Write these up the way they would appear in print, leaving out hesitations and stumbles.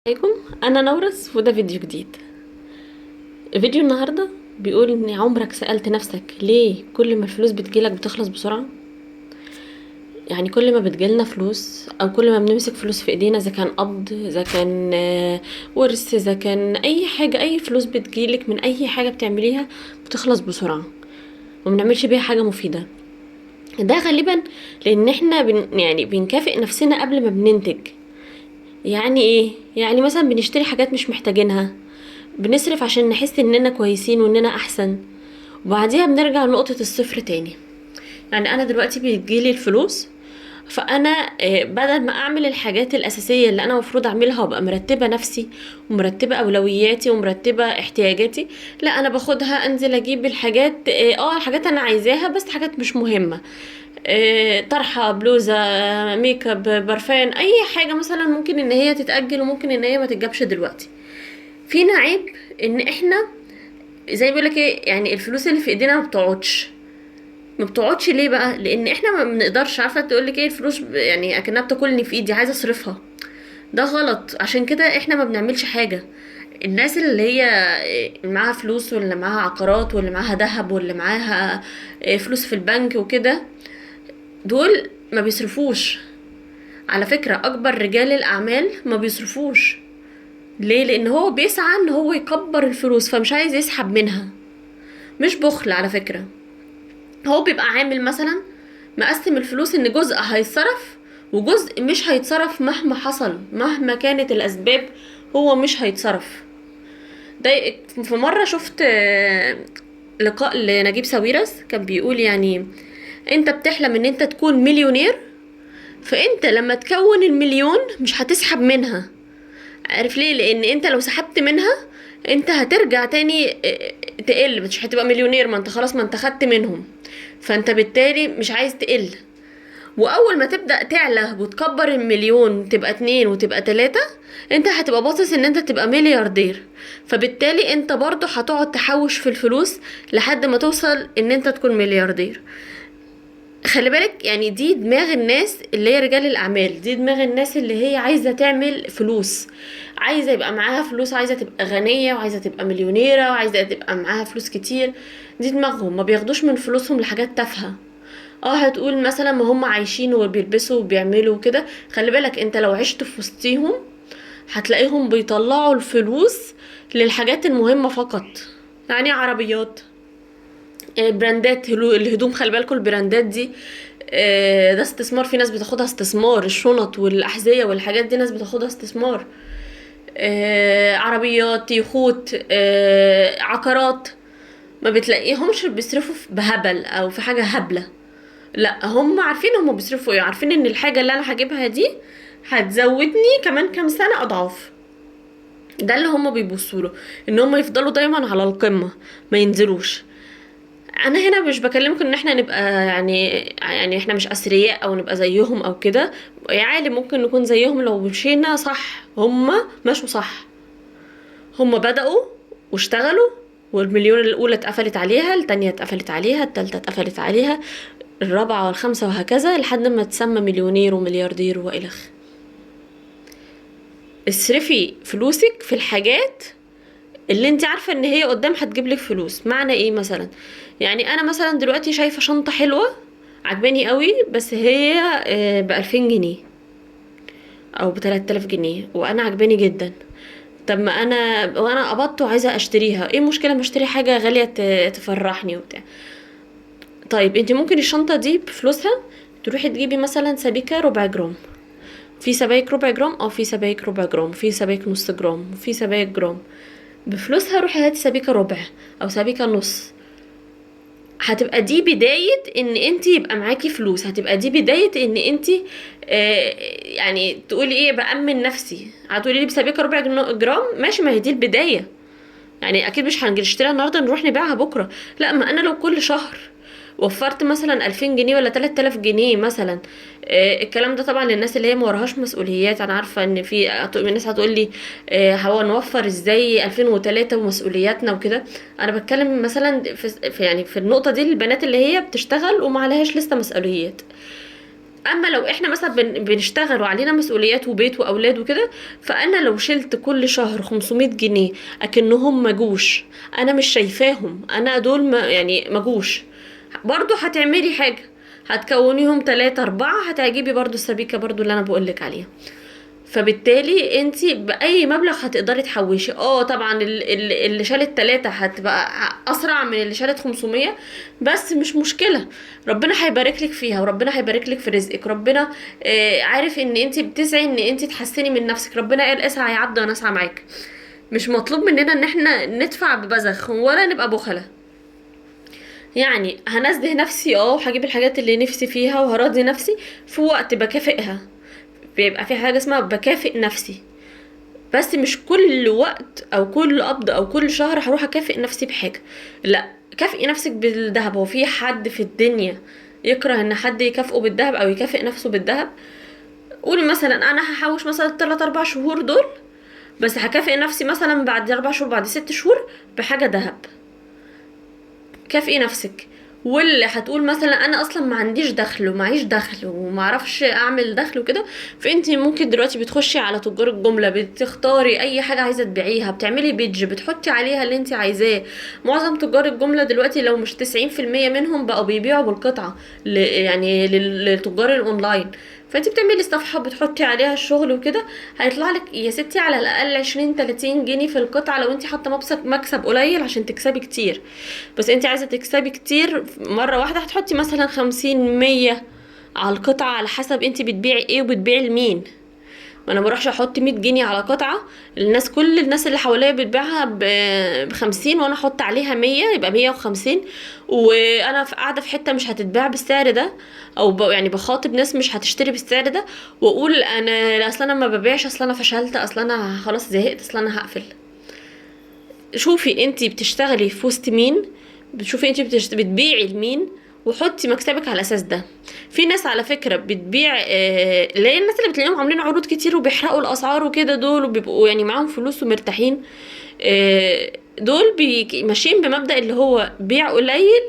عليكم، انا نورس وده فيديو جديد. فيديو النهارده بيقول ان عمرك سألت نفسك ليه كل ما الفلوس بتجيلك بتخلص بسرعة؟ يعني كل ما بتجيلنا فلوس او كل ما بنمسك فلوس في ايدينا، اذا كان قبض، اذا كان ورث، اذا كان اي حاجة، اي فلوس بتجيلك من اي حاجة بتعمليها بتخلص بسرعة وما بنعملش بيها حاجة مفيدة. ده غالبا لان احنا يعني بنكافئ نفسنا قبل ما بننتج. يعني ايه؟ يعني مثلا بنشتري حاجات مش محتاجينها، بنصرف عشان نحس اننا كويسين واننا احسن، وبعديها بنرجع لنقطة الصفر تاني. يعني انا دلوقتي بتجيلي الفلوس، فانا بدل ما اعمل الحاجات الاساسية اللي انا المفروض اعملها وابقى مرتبة نفسي ومرتبة اولوياتي ومرتبة احتياجاتي، لا انا باخدها انزل اجيب الحاجات، الحاجات انا عايزاها بس حاجات مش مهمة، طرحة، بلوزة، ميك اب، برفان، اي حاجة مثلا ممكن ان هي تتأجل وممكن ان هي ما تتجابش دلوقتي. فينا عيب ان احنا زي ما بيقولك ايه، يعني الفلوس اللي في ايدينا ما بتقعدش. ما بتقعدش ليه بقى؟ لان احنا ما بنقدرش، عارفه تقولك ايه، الفلوس يعني اكنها بتاكلني في ايدي، عايزه اصرفها. ده غلط، عشان كده احنا ما بنعملش حاجة. الناس اللي هي معاها فلوس واللي معاها عقارات واللي معاها ذهب واللي معاها فلوس في البنك وكده، دول ما بيصرفوش. على فكرة اكبر رجال الاعمال ما بيصرفوش. ليه؟ لان هو بيسعى ان هو يكبر الفلوس، فمش عايز يسحب منها. مش بخل على فكرة، هو بيبقى عامل مثلا مقسم الفلوس ان جزء هيتصرف وجزء مش هيتصرف مهما حصل، مهما كانت الاسباب هو مش هيتصرف. ده في مرة شفت لقاء لنجيب ساويرس، كان بيقول يعني انت بتحلم ان انت تكون مليونير، فانت لما تكون المليون مش هتسحب منها. عارف ليه؟ لان انت لو سحبت منها انت هترجع تاني تقل، مش هتبقى مليونير، ما انت خلاص، ما انت خدت منهم، فانت بالتالي مش عايز تقل. واول ما تبدأ تعلى وتكبر المليون تبقى 2 وتبقى 3، انت هتبقى باصص ان انت تبقى ملياردير، فبالتالي انت برضو هتقعد تحوش في الفلوس لحد ما توصل ان انت تكون ملياردير. خلي بالك، يعني دي دماغ الناس اللي هي رجال الأعمال، دي دماغ الناس اللي هي عايزة تعمل فلوس، عايزة يبقى معاها فلوس، عايزة تبقى غنية وعايزة تبقى مليونيرة وعايزة تبقى معاها فلوس كتير. دي دماغهم، ما بياخدوش من فلوسهم لحاجات تافهة. هتقول مثلا ما هم عايشين وبيلبسوا وبيعملوا وكده. خلي بالك انت لو عشت في وسطيهم هتلاقيهم بيطلعوا الفلوس للحاجات المهمة فقط، يعني عربيات، براندات، الهدوم. خلي بالكم البراندات دي، ده استثمار، في ناس بتاخدها استثمار، الشنط والأحذية والحاجات دي ناس بتاخدها استثمار، عربيات، يخوت، عقارات. ما بتلاقيهمش بيصرفوا بهبل أو في حاجة هبلة، لا هم عارفين هم بيصرفوا ايه، عارفين ان الحاجة اللي انا هجيبها دي هتزودني كمان كام سنة اضعاف. ده اللي هم بيبصوا له، ان هم يفضلوا دايما على القمة ما ينزلوش. انا هنا مش بكلمكم ان احنا نبقى يعني احنا مش اثرياء او نبقى زيهم او كده، يا عالم ممكن نكون زيهم لو مشينا صح. هم مشوا صح، هم بدأوا واشتغلوا، والمليون الاولى اتقفلت عليها، التانية اتقفلت عليها، التالتة اتقفلت عليها، الرابعة والخامسة وهكذا، لحد ما تسمى مليونير وملياردير والخ. اصرفي فلوسك في الحاجات اللي انت عارفة ان هي قدام هتجيب لك فلوس. معنى ايه مثلا؟ يعني انا مثلا دلوقتي شايفة شنطة حلوة عجباني قوي، بس هي بألفين جنيه او بتلات آلاف جنيه، وانا عجباني جدا. طب ما انا وانا قبضت وعايزة اشتريها، ايه المشكلة ما اشتري حاجة غالية تفرحني وبتاع. طيب انت ممكن الشنطة دي بفلوسها تروحي تجيبي مثلا سبيكة ربع جرام، في سبايك ربع جرام، او في سبايك ربع جرام، في سبايك نص جرام، في سبايك جرام. بفلوسها روحي هاتي سبيكة ربع او سبيكة نص. هتبقى دي بداية ان انت يبقى معاكي فلوس، هتبقى دي بداية ان انت، يعني تقولي ايه، بأمن نفسي. هتقولي لي بسبيكة ربع جرام، ماشي، ما هي دي البداية، يعني اكيد مش هنشتريها النهارده نروح نبيعها بكره، لا، ما انا لو كل شهر وفرت مثلا 2000 جنيه ولا 3000 جنيه مثلا، الكلام ده طبعا للناس اللي هي ما وراهاش مسؤوليات. انا عارفه ان في ناس هتقول لي، هو نوفر ازاي 2003 ومسؤولياتنا وكده. انا بتكلم مثلا في النقطه دي للبنات اللي هي بتشتغل وما عليهاش لسه مسؤوليات. اما لو احنا مثلا بنشتغل وعلينا مسؤوليات وبيت واولاد وكده، فانا لو شلت كل شهر 500 جنيه اكنهم مجوش، انا مش شايفاهم، انا دول ما يعني مجوش، برضو هتعملي حاجة، هتكونيهم 3 4، هتعجبي برضو السبيكة برضو اللي انا بقولك عليها. فبالتالي انتي بأي مبلغ هتقدري تحوشي. طبعا اللي شالت 3 هتبقى اسرع من اللي شالت 500، بس مش مشكلة، ربنا هيبارك لك فيها، وربنا هيبارك لك في رزقك. ربنا عارف ان انتي بتسعي ان انتي تحسني من نفسك. ربنا قال اسعى يا عبد وانا اسعى معاك. مش مطلوب مننا ان احنا ندفع ببذخ ولا نبقى بخلة. هنزه نفسي، وهجيب الحاجات اللي نفسي فيها وهراضي نفسي في وقت بكافئها، بيبقى في حاجة اسمها بكافئ نفسي، بس مش كل وقت او كل قبض او كل شهر هروح اكافئ نفسي بحاجة. لا، كافئي نفسك بالذهب. هو في حد في الدنيا يكره ان حد يكافئه بالذهب او يكافئ نفسه بالذهب؟ قولي مثلا انا هحوش مثلا 3-4 شهور دول، بس هكافئ نفسي مثلا بعد 4 شهور، بعد 6 شهور بحاجة ذهب. كافئي نفسك. واللي هتقول مثلا انا اصلا ما عنديش دخل ومعيش دخل وما اعرفش اعمل دخل وكده، فانتي ممكن دلوقتي بتخشي على تجار الجملة، بتختاري اي حاجة عايزه تبيعيها، بتعملي بيدج بتحطي عليها اللي انتي عايزاه. معظم تجار الجملة دلوقتي لو مش تسعين في المية منهم بقوا بيبيعوا بالقطعه للتجار الاونلاين. فانتي بتعملي صفحة بتحطي عليها الشغل وكده، هيطلع لك يا ستي على الاقل 20-30 جنيه في القطعة لو انتي حاطه مكسب قليل عشان تكسبي كتير. بس انتي عايزه تكسبي كتير مرة واحدة، هتحطي مثلا 50-100 على القطعة، على حسب انتي بتبيعي ايه وبتبيعي لمين. ما انا بروحش احط 100 جنيه على قطعه، كل الناس اللي حواليا بتبيعها ب50 وانا احط عليها 100، يبقى 150، وانا قاعدة في حتة مش هتتباع بالسعر ده، او بخاطب ناس مش هتشتري بالسعر ده، واقول انا اصل انا ما ببيعش، اصل انا فشلت، اصل انا خلاص زهقت، اصل انا هقفل. شوفي انتي بتشتغلي في وسط مين، بتشوفي انتي بتبيعي لمين، وحطي مكسبك على الاساس ده. في ناس على فكرة بتبيع، اللي هي الناس اللي بتلاقيهم عاملين عروض كتير وبيحرقوا الاسعار وكده، دول وبيبقوا معاهم فلوس ومرتاحين، دول ماشيين بمبدا اللي هو بيع قليل،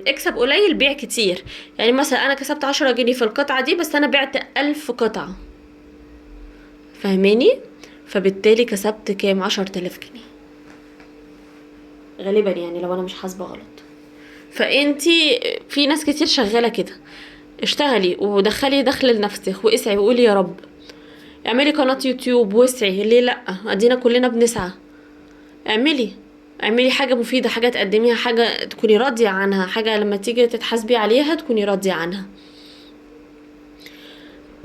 اكسب قليل بيع كتير. مثلا انا كسبت 10 جنيه في القطعة دي، بس انا بعت 1000 قطعه، فاهماني؟ فبالتالي كسبت كام؟ 10000 جنيه غالبا، لو انا مش حاسبه غلط. فانتي في ناس كتير شغالة كده. اشتغلي ودخلي دخل لنفسك واسعي وقولي يا رب. اعملي قناة يوتيوب واسعي، ليه لا؟ ادينا كلنا بنسعى. اعملي حاجة مفيدة، حاجة تقدميها، حاجة تكوني راضية عنها، حاجة لما تيجي تتحاسبي عليها تكوني راضية عنها.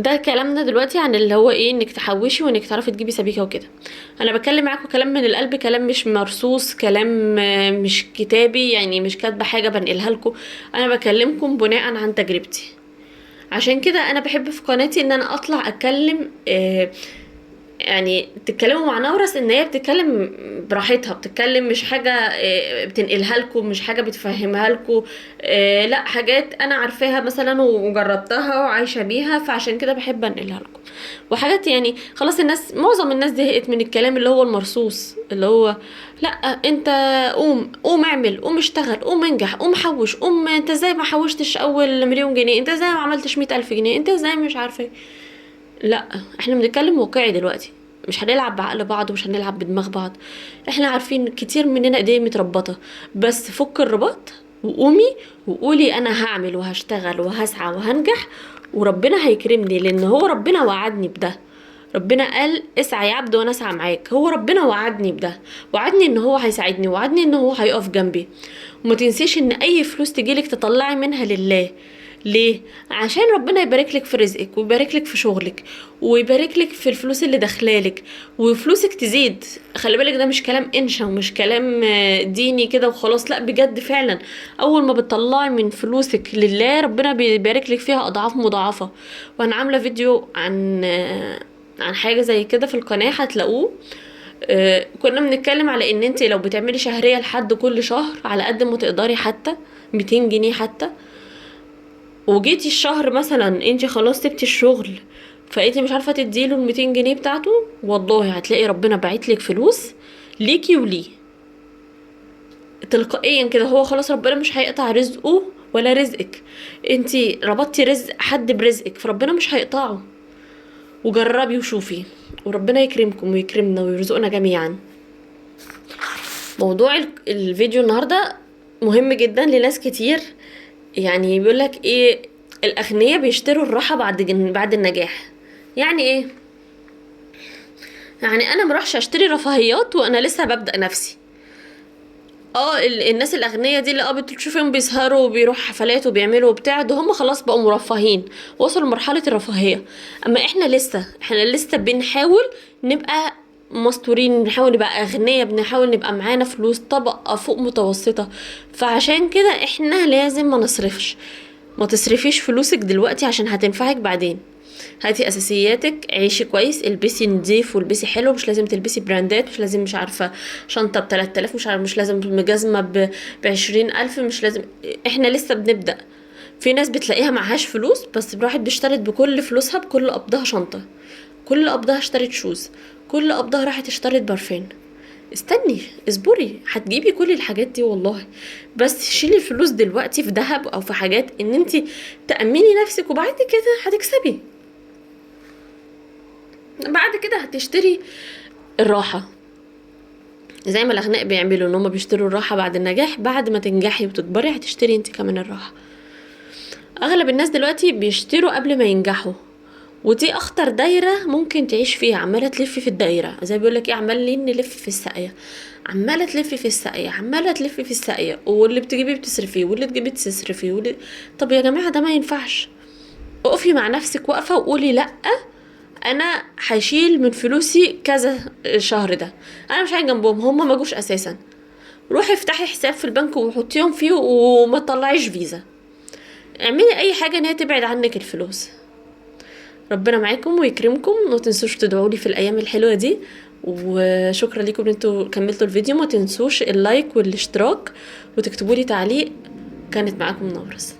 ده كلامنا دلوقتي عن اللي هو ايه، انك تحوشي وانك تعرفي تجيبي سبيكه وكده. انا بتكلم معاكم كلام من القلب، كلام مش مرصوص، كلام مش كتابي، مش كاتبه حاجة بنقلها لكم، انا بكلمكم بناء عن تجربتي. عشان كده انا بحب في قناتي ان انا اطلع اتكلم، تتكلموا مع نورس ان هي بتتكلم براحتها، بتتكلم مش حاجة، بتنقلها لكم، مش حاجة بتفهمها لكم، لا، حاجات انا عارفاها مثلا وجربتها وعايشة بيها، فعشان كده بحب انقلها لكم. وحاجات خلاص معظم الناس زهقت من الكلام اللي هو المرصوص، اللي هو لا انت قوم اعمل، قوم اشتغل، قوم انجح، قوم حوش، قوم انت ازاي ما حوشتش اول مليون جنيه، انت ازاي ما عملتش 100,000 جنيه، انت ازاي مش عارفه ايه. لا، احنا بنتكلم واقعي دلوقتي، مش هنلعب بعقل بعض ومش هنلعب بدماغ بعض. احنا عارفين كتير مننا ايديه متربطه، بس فك الرباط وقومي وقولي انا هعمل وهشتغل وهسعى وهنجح وربنا هيكرمني، لان هو ربنا وعدني بده. ربنا قال اسعى يا عبد وانا اسعى معاك، هو ربنا وعدني بده، وعدني ان هو هيساعدني، وعدني ان هو هيقف جنبي. وما تنسيش ان اي فلوس تجيلك تطلعي منها لله. ليه؟ عشان ربنا يبارك لك في رزقك ويبارك لك في شغلك ويبارك لك في الفلوس اللي داخلالك وفلوسك تزيد. خلي بالك ده مش كلام انشا ومش كلام ديني كده وخلاص، لا بجد فعلا اول ما بتطلعي من فلوسك لله ربنا بيبارك لك فيها اضعاف مضاعفه. وانا عامله فيديو عن حاجة زي كده في القناة هتلاقوه. كنا بنتكلم على ان انت لو بتعملي شهرية لحد كل شهر على قد ما تقدري، حتى 200 جنيه حتى، وجيتي الشهر مثلا انت خلاص سبتي الشغل فانت مش عارفه تديله ال 200 جنيه بتاعته، والله هتلاقي ربنا باعت لك فلوس ليكي وليه تلقائيا كده. هو خلاص ربنا مش هيقطع رزقه ولا رزقك. انتي ربطتي رزق حد برزقك، فربنا مش هيقطعه. وجربي وشوفي، وربنا يكرمكم ويكرمنا ويرزقنا جميعا. موضوع الفيديو النهارده مهم جدا لناس كتير. يعني بيقولك ايه، الاغنياء بيشتروا الراحة بعد النجاح. يعني ايه؟ يعني انا مروحش اشتري رفاهيات وانا لسه ببدأ نفسي. الناس الاغنياء دي اللي بتشوفهم بيسهروا وبيروحوا حفلات وبيعملوا وبتاع، ده هم خلاص بقوا مرفهين، وصلوا لمرحلة الرفاهية. اما احنا لسه بنحاول نبقى مستورين، بنحاول نبقى اغنياء، بنحاول نبقى معانا فلوس، طبقه فوق متوسطه. فعشان كده احنا لازم ما نصرفش، ما تصرفيش فلوسك دلوقتي عشان هتنفعك بعدين. هاتي اساسياتك، عيشي كويس، البسي نضيف والبسي حلو، مش لازم تلبسي براندات، مش لازم مش عارفه شنطه ب 3000، مش عارفه، مش لازم جزمه ب 20000، مش لازم. احنا لسه بنبدا. في ناس بتلاقيها معهاش فلوس بس راحت اشترت بكل فلوسها، بكل قبضها شنطه، كل قبضها اشترت shoes، كل قبضها راحت اشترت برفان. استني، اصبري، هتجيبي كل الحاجات دي والله. بس شيلي الفلوس دلوقتي في ذهب او في حاجات ان انتي تأمني نفسك، وبعد كده هتكسبي، بعد كده هتشتري الراحة زي ما الأغنياء بيعملوا، ان هم بيشتروا الراحة بعد النجاح. بعد ما تنجحي وتكبري هتشتري انت كمان الراحة. اغلب الناس دلوقتي بيشتروا قبل ما ينجحوا، ودي اخطر دايرة ممكن تعيش فيها. عمالة تلف في الدايرة، زي بيقولك ايه، عمالين نلف في الساقية، عمالة تلف في الساقية، عمالة تلف في الساقية، واللي بتجيبيه بتصرفيه، واللي تجيبيه تصرفيه، واللي... طب يا جماعة ده ما ينفعش. اقفي مع نفسك واقفة وقولي لأ، انا هشيل من فلوسي كذا الشهر ده، انا مش قاعد جنبهم، هم ما جوش اساسا. روحي افتحي حساب في البنك وحطيهم فيه وما تطلعيش فيزا. اعملي اي حاجة ان هي تبعد عنك الفلوس. ربنا معاكم ويكرمكم، وما تنسوش تدعوا لي في الايام الحلوة دي. وشكرا لكم ان انتوا كملتوا الفيديو. ما تنسوش ال like والاشتراك وتكتبوا لي تعليق. كانت معاكم نورس.